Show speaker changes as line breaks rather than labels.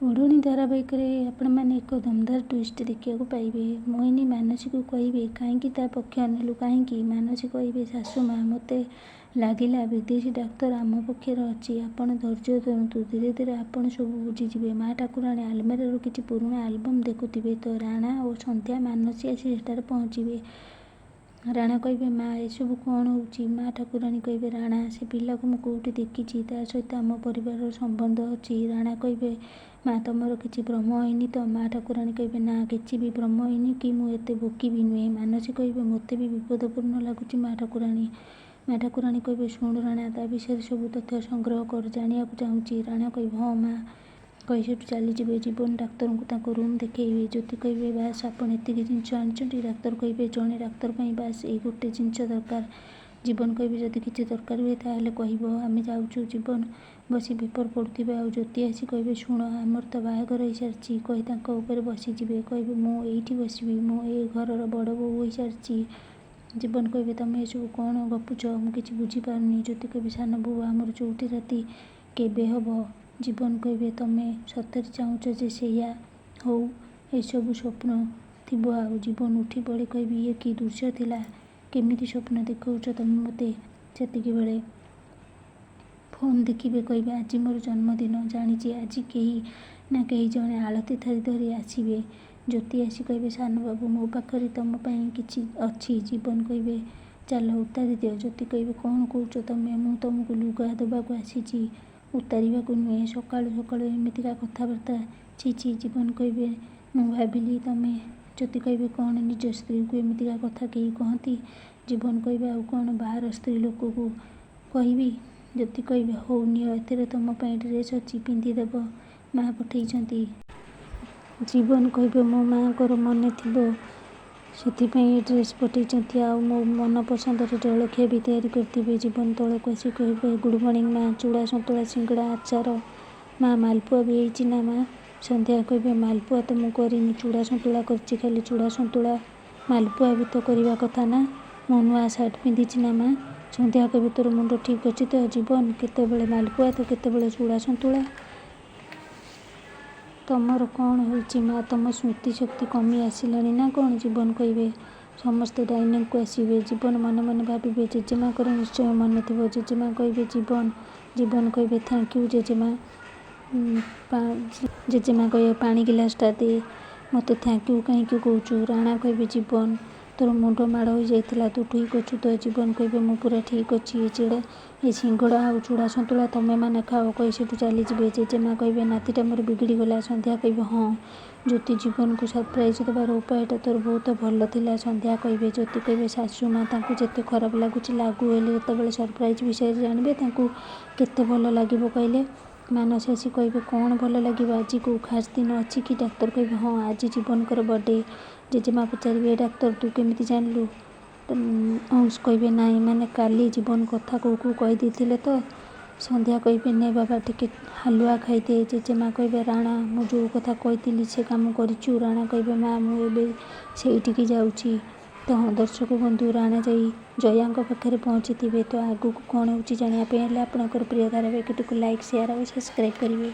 ଓଢ଼ଣୀ ଧାରାବାହିକରେ ଆପଣମାନେ ଏକ ଦମଦାର ଟ୍ୱିଷ୍ଟ ଦେଖିବାକୁ ପାଇବେ। ମୋହିନୀ ମାନସୀକୁ କହିବେ, କାହିଁକି ତା ପକ୍ଷ ନେଲୁ କାହିଁକି? ମାନସୀ କହିବେ, ଶାଶୁ ମା, ମୋତେ ଲାଗିଲା ବିଦେଶୀ ଡାକ୍ତର ଆମ ପକ୍ଷରେ ଅଛି। ଆପଣ ଧୈର୍ଯ୍ୟ ଧରନ୍ତୁ, ଧୀରେ ଧୀରେ ଆପଣ ସବୁ ବୁଝିଯିବେ। ମା ଠାକୁରାଣୀ ଆଲମାରୀରୁ କିଛି ପୁରୁଣା ଆଲବମ୍ ଦେଖୁଥିବେ ତ ରାଣା ଓ ସନ୍ଧ୍ୟା ମାନସୀ ଆସି ସେଠାରେ ପହଞ୍ଚିବେ। ରାଣା କହିବେ, ମା, ଏସବୁ କ'ଣ ହେଉଛି? ମା ଠାକୁରାଣୀ କହିବେ, ରାଣା, ସେ ପିଲାକୁ ମୁଁ କେଉଁଠି ଦେଖିଛି, ତା ସହିତ ଆମ ପରିବାରର ସମ୍ବନ୍ଧ ଅଛି। ରାଣା କହିବେ, ମା, ତମର କିଛି ଭ୍ରମ ହେଇନି ତ? ମା ଠାକୁରାଣୀ କହିବେ, ନା, କିଛି ବି ଭ୍ରମ ହେଇନି କି ମୁଁ ଏତେ ବୋକି ବି ନୁହେଁ। ମାନସୀ କହିବେ, ମୋତେ ବି ବିପଦପୂର୍ଣ୍ଣ ଲାଗୁଛି ମା ଠାକୁରାଣୀ। ମା ଠାକୁରାଣୀ କହିବେ, ଶୁଣୁ ରାଣା, ତା ବିଷୟରେ ସବୁ ତଥ୍ୟ ସଂଗ୍ରହ କର, ଜାଣିବାକୁ ଚାହୁଁଛି। ରାଣା କହିବ, ହଁ ମା, କହି ସେଠୁ ଚାଲିଯିବେ। ଜୀବନ ଡାକ୍ତରଙ୍କୁ ତାଙ୍କ ରୁମ୍ ଦେଖେଇବେ। ଜ୍ୟୋତି କହିବେ, ବାସ୍ ଆପଣ ଏତିକି ଜିନିଷ ଆଣିଛନ୍ତି? ଡାକ୍ତର କହିବେ, ଜଣେ ଡାକ୍ତର ପାଇଁ ବାସ୍ ଏଇ ଗୋଟେ ଜିନିଷ ଦରକାର। ଜୀବନ କହିବେ, ଯଦି କିଛି ଦରକାର ହୁଏ ତାହେଲେ କହିବ, ଆମେ ଯାଉଛୁ। ଜୀବନ ବସି ପେପର ପଢ଼ୁଥିବେ ଆଉ ଜ୍ୟୋତି ଆସି କହିବେ, ଶୁଣ, ଆମର ତ ବାହାଘର ହେଇସାରିଛି, କହି ତାଙ୍କ ଉପରେ ବସିଯିବେ। କହିବେ, ମୁଁ ଏଇଠି ବସିବି, ମୁଁ ଏ ଘରର ବଡ଼ ବୋହୂ ହୋଇସାରିଛି। ଜୀବନ କହିବେ, ତମେ ଏସବୁ କ'ଣ ଗପୁଛ, ମୁଁ କିଛି ବୁଝିପାରୁନି। ଜ୍ୟୋତି କହିବେ, ସାନ ବୋହୂ, ଆମର ଚଉଠି ରାତି କେବେ ହେବ? ଜୀବନ କହିବେ, ତମେ ସତରେ ଚାହୁଁଛ ଯେ ସେଇଆ ହଉ? ଏସବୁ ସ୍ୱପ୍ନ ଥିବ ଆଉ। ଜୀବନ ଉଠି ପଡ଼ି କହିବେ, ଇଏ କି ଦୃଶ୍ୟ ଥିଲା? କେମିତି ସ୍ୱପ୍ନ ଦେଖାଉଛ ତମେ ମୋତେ? ସେତିକିବେଳେ ଫୋନ୍ ଦେଖିବେ। କହିବେ, ଆଜି ମୋର ଜନ୍ମଦିନ, ଜାଣିଛି ଆଜି କେହି ନା କେହି ଜଣେ ଆଳତି ଥାଳି ଧରି ଆସିବେ। ଜ୍ୟୋତି ଆସି କହିବେ, ସାନ ବାବୁ, ମୋ ପାଖରେ ତମ ପାଇଁ କିଛି ଅଛି। ଜୀବନ କହିବେ, ଚାଲ ଉତାରି ଦିଅ। ଜ୍ୟୋତି କହିବେ, କ'ଣ କହୁଛ ତମେ? ମୁଁ ତମକୁ ଲୁଗା ଦେବାକୁ ଆସିଛି, ଉତାରିବାକୁ ନୁହେଁ। ସକାଳୁ ସକାଳୁ ଏମିତିକା କଥାବାର୍ତ୍ତା, ଛି ଛି। ଜୀବନ କହିବେ, ମୁଁ ଭାବିଲି ତମେ। ଜ୍ୟୋତି କହିବେ, କ'ଣ ନିଜ ସ୍ତ୍ରୀକୁ ଏମିତିକା କଥା କେହି କହନ୍ତି? ଜୀବନ କହିବେ, ଆଉ କ'ଣ ବାହାର ସ୍ତ୍ରୀ ଲୋକକୁ କହିବି? ଜ୍ୟୋତି କହିବେ, ହଉ ନିଅ, ଏଥିରେ ତମ ପାଇଁ ଡ୍ରେସ୍ ଅଛି, ପିନ୍ଧିଦେବ, ମା ପଠେଇଛନ୍ତି। ଜୀବନ କହିବେ, ମୋ ମାଆଙ୍କର ମନେ ଥିବ, ସେଥିପାଇଁ ଏ ଡ୍ରେସ୍ ପଠେଇଛନ୍ତି। ଆଉ ମୋ ମନ ପସନ୍ଦର ଜଳଖିଆ ବି ତିଆରି କରିଥିବେ। ଜୀବନ ତଳକୁ ଆସି କହିବେ, ଗୁଡ଼୍ ମର୍ଣ୍ଣିଂ ମା, ଚୁଡ଼ା ସନ୍ତୁଳା, ସିଙ୍ଗଡ଼ା, ଆଚାର, ମା ମାଲପୁଆ ବି ହେଇଛି ନା ମା? ସନ୍ଧ୍ୟା କହିବେ, ମାଲପୁଆ ତ ମୁଁ କରିନି, ଚୁଡ଼ା ସନ୍ତୁଳା କରିଛି, ଖାଲି ଚୁଡ଼ା ସନ୍ତୁଳା, ମାଲପୁଆ ବି ତ କରିବା କଥା ନା? ମୁଁ ନୂଆ ସାର୍ଟ ପିନ୍ଧିଛି ନା ମା? ସନ୍ଧ୍ୟା କହିବେ, ତୋର ମୁଣ୍ଡ ଠିକ୍ ଅଛି ତ ଜୀବନ? କେତେବେଳେ ମାଲପୁଆ ତ କେତେବେଳେ ଚୁଡ଼ା ସନ୍ତୁଳା। ତମର କ'ଣ ହୋଇଛି ମା? ତମ ସ୍ମୃତି ଶକ୍ତି କମି ଆସିଲାଣି ନା କ'ଣ? ଜୀବନ କହିବେ। ସମସ୍ତେ ଡାଇନିଂକୁ ଆସିବେ। ଜୀବନ ମନେ ମନେ ଭାବିବେ, ଜେଜେମାଙ୍କର ନିଶ୍ଚୟ ମନେ ଥିବ। ଜେଜେମା କହିବେ, ଜୀବନ। ଜୀବନ କହିବେ, thank you ଜେଜେମା। ଜେଜେମା କହିବେ, ପାଣି ଗିଲାସଟା ଦେ, ମୋତେ thank you କାହିଁକି କହୁଛୁ? ରାଣା କହିବେ, ଜୀବନ, ତୋର ମୁଣ୍ଡ ମାଡ଼ ହୋଇଯାଇଥିଲା, ତୁ ଠିକ୍ ଅଛୁ ତ? ଜୀବନ କହିବେ, ମୁଁ ପୁରା ଠିକ୍ ଅଛି। ଏ ଚିଡ଼ା, ଏ ସିଙ୍ଗଡ଼ା ଆଉ ଚୁଡ଼ା ସନ୍ତୁଳା ତମେମାନେ ଖାଅ, କହି ସେଠୁ ଚାଲିଯିବେ। ଜେଜେମା କହିବେ, ନାତିଟା ମୋର ବିଗିଡ଼ିଗଲା। ସନ୍ଧ୍ୟା କହିବେ, ହଁ ଜ୍ୟୋତି, ଜୀବନକୁ ସରପ୍ରାଇଜ୍ ଦେବାର ଉପାୟଟା ତୋର ବହୁତ ଭଲ ଥିଲା। ସନ୍ଧ୍ୟା କହିବେ। ଜ୍ୟୋତି କହିବେ, ଶାଶୁ ମା, ତାଙ୍କୁ ଯେତେ ଖରାପ ଲାଗୁଛି ଲାଗୁ, ହେଲେ ଯେତେବେଳେ ସରପ୍ରାଇଜ୍ ବିଷୟରେ ଜାଣିବେ ତାଙ୍କୁ କେତେ ଭଲ ଲାଗିବ କହିଲେ? ମାନସୀ ଆସି କହିବେ, କ'ଣ ଭଲ ଲାଗିବ? ଆଜି କେଉଁ ଖାସ୍ ଦିନ ଅଛି କି? ଡାକ୍ତର କହିବେ, ହଁ, ଆଜି ଜୀବନଙ୍କର ବର୍ଥଡେ। ଜେଜେମା ପଚାରିବେ, ଡାକ୍ତର, ତୁ କେମିତି ଜାଣିଲୁ? ଅଂଶ କହିବେ, ନାଇଁ ମାନେ କାଲି ଜୀବନ କଥା କହୁ କହୁ କହିଦେଇଥିଲେ ତ। ସନ୍ଧ୍ୟା କହିବେ, ନେ ବାବା, ଟିକେ ହାଲୁଆ ଖାଇଦେ। ଜେଜେମା କହିବେ, ରାଣା, ମୁଁ ଯେଉଁ କଥା କହିଥିଲି ସେ କାମ କରିଛୁ? ରାଣା କହିବେ, ମା, ମୁଁ ଏବେ ସେଇଠିକି ଯାଉଛି। ତ ହଁ ଦର୍ଶକ ବନ୍ଧୁ, ରାଣା ଯାଇ ଜୟାଙ୍କ ପାଖରେ ପହଞ୍ଚିଥିବେ। ତ ଆଗକୁ କ'ଣ ହେଉଛି ଜାଣିବା ପାଇଁ ହେଲେ ଆପଣଙ୍କର ପ୍ରିୟ ଧାରାବାହିକଟିକୁ ଲାଇକ୍, ସେୟାର ଆଉ ସବସ୍କ୍ରାଇବ୍ କରିବେ।